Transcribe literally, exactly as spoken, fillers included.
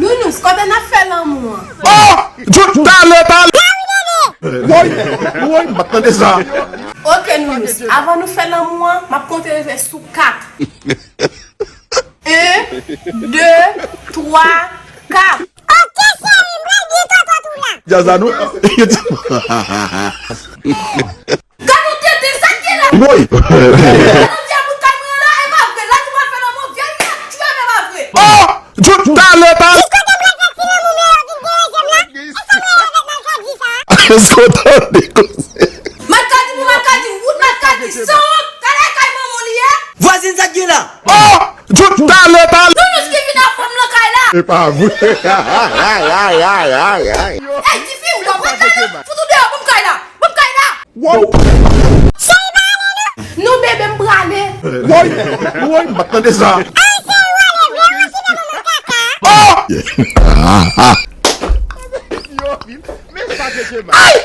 Nounous, kote n ap fè lanmou an? Oh! Tout talè, talè! Woy! Woy, m pa t tande sa. Ok, Nounous, avan nou fè lanmou an, m ap konte rive sou kat. En, de, twa, kat. Ok, cheri, m pral byen twatwat ou la. Djaz la nou. Gad yon tenten, sa k gen la? Woy! Gad yon vye bout kay mwen an la, e pa vre. Lè nou pral fè lanmou, vye li ap tchwe, men pa vre. Oh! Tout talè, talè! Kote m pral fè ti lanmou, men yo vin deranje m la? Èske mwen avèk malkadi sa? Èske w tande koze? Malkadi pou malkadi, wout malkadi, sanwont, talè kay manman li ye. Vwazin, sa k gen la? Oh! Tout talè, talè! Nounous ki vin ak fanm nan kay la. E pa vre. Ey, tifi, ou pa pran kay la? Fout ou deyò, ban m kay la. Ban m kay la. Woy! Cheri, pa ale non. Non, bebe, m prale. Woy! Woy, m pa t tande sa. Ay, cheri, ou ale vre, ou kite manman kaka. Oh! Ay!